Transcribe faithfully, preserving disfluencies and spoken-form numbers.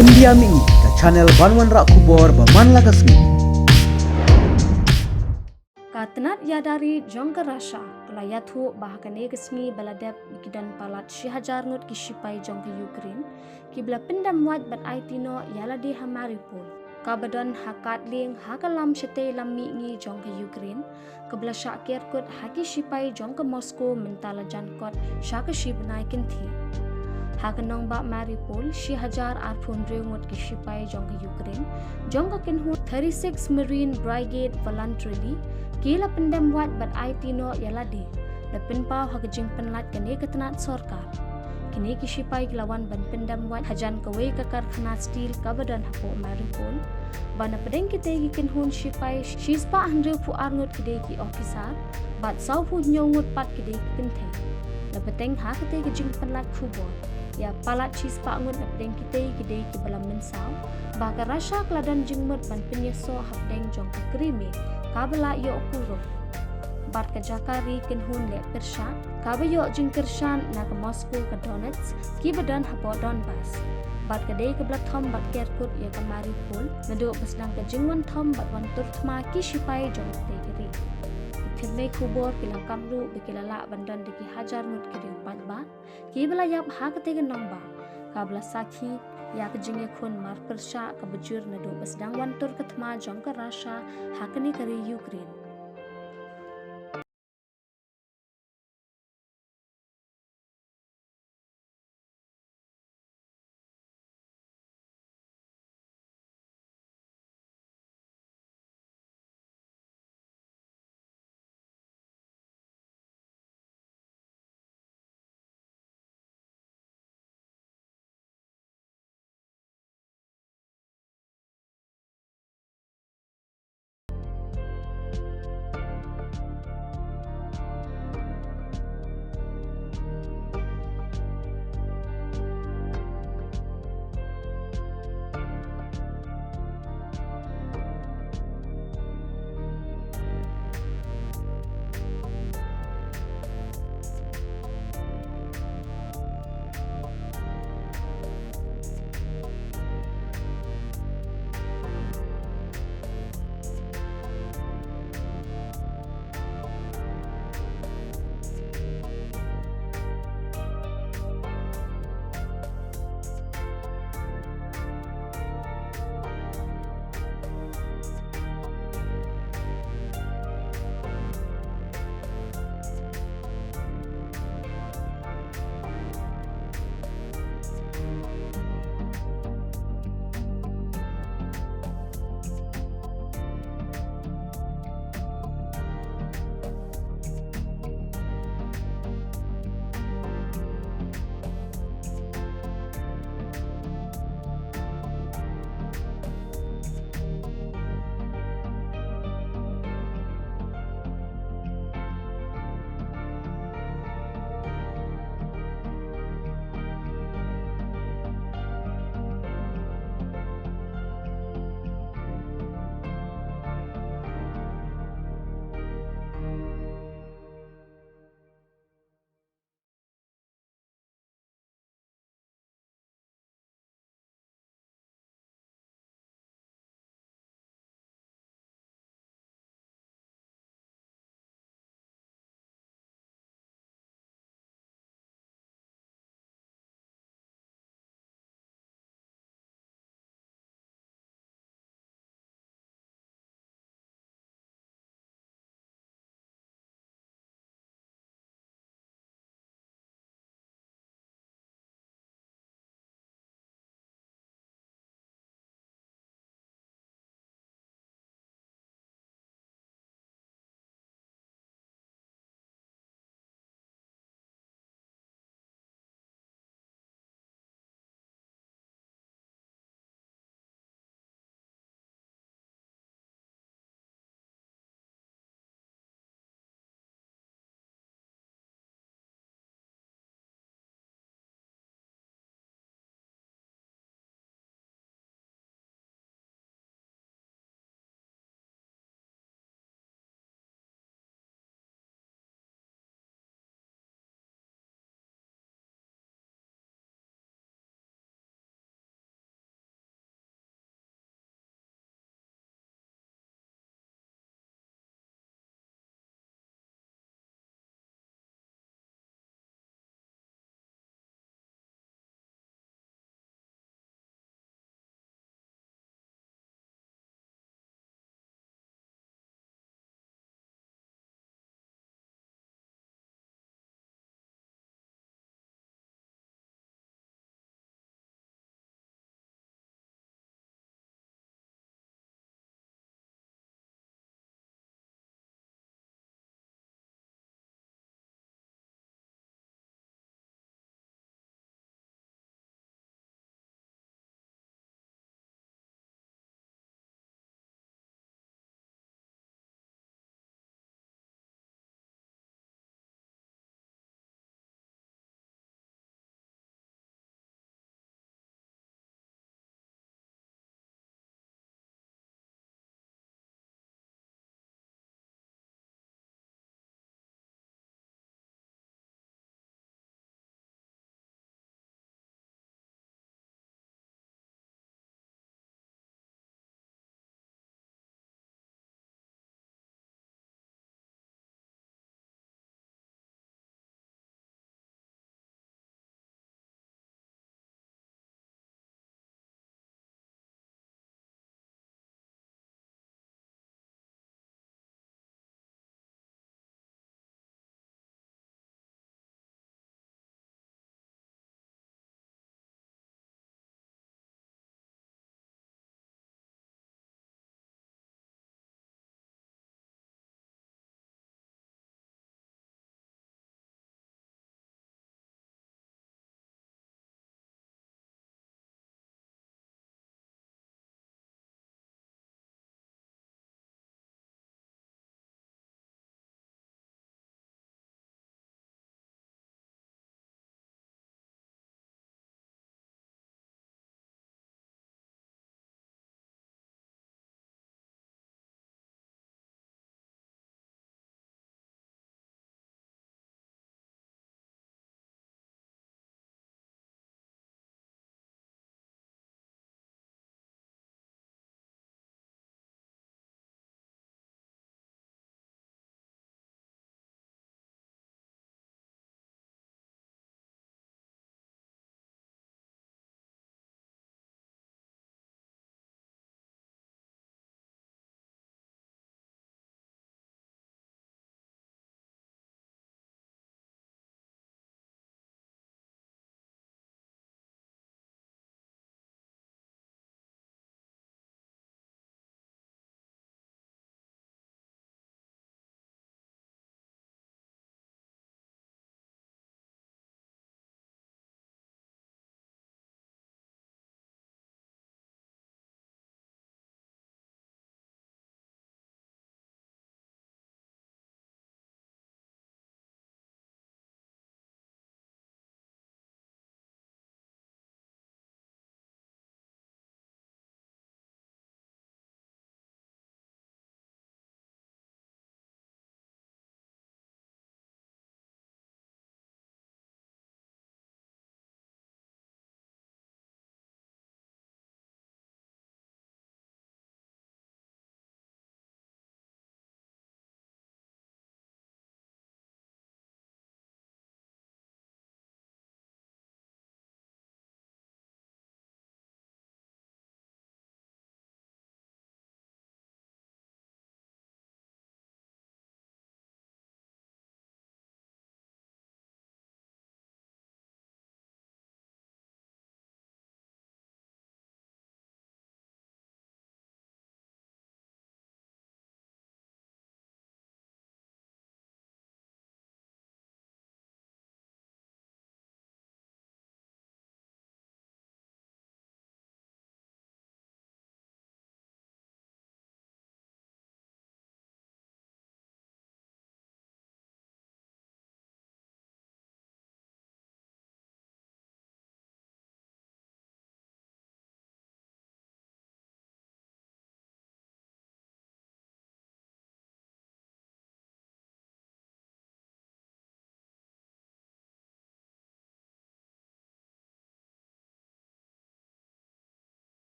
India Mih, ka channel ban wanrah khubor ba man la ka sngi. Ka tnat ïada ri jong ka Russia ka la ïathuh ba ha kane ka sngi ba la dep ki don palat shi hajar ngut ki shipai jong ka Ukraine kiba la pyndem wait bad aiti noh ïa lade ha Mariupol, kaba don ha kad lieng ha ka lam shatei lam mihngi jong ka Ukraine, kaba la shah ker kut ha ki shipai jong ka Moscow mynta la jan kot sha ka shi bnai kynthih. Ha ka nongbah Mariupol, shi hajar arphew hynriew ngut ki shipai jong ka Ukraine jong ka kynhun thirty-six Marine Brigade voluntarily ki la pyndem wait bad aiti noh ïa lade, da pynpaw ha ka jingpynlait kane ka tnat sorkar. Kine ki shipai ki la wan ban pyndem wait hajan kawei ka karkhana steel kaba don hapoh Mariupol, ba na pdeng kitei ki kynhun shipai shispah hynriewphew ar ngut ki dei ki officer bad sawphew hynñiew ngut pat ki dei ki kynthei. Na bteng ha katei ka jingpynlait khubor, ïa palat shispah ngut na pdeng kitei ki dei kiba la mynsaw ba ka Russia ka la don jingmut ban pynïasoh hapdeng jong ka Crimea kaba la ïoh kurup, bad ka jaka ri kynhun leh pyrshah kaba ïoh jingkyrshan na ka Moscow ka Donetsk kiba don hapoh Donbas, bad ka dei kaba la thom bad ker kut ïa ka Mariupol naduh ba sdang ka jingwan thom bad wan tur thma ki shipai jong katei ka ri. Ki tyrmai khubor ki la kam ruh ba ki la lah ban don da ki hajar ngut ki riew paidbah kiba la ïap ha katei ka nongbah, kaba la sakhi ïa ka jingïakhun mar pyrshah kaba jur naduh ba sdang wan tur ka thma jong ka Russia ha kane ka ri Ukraine.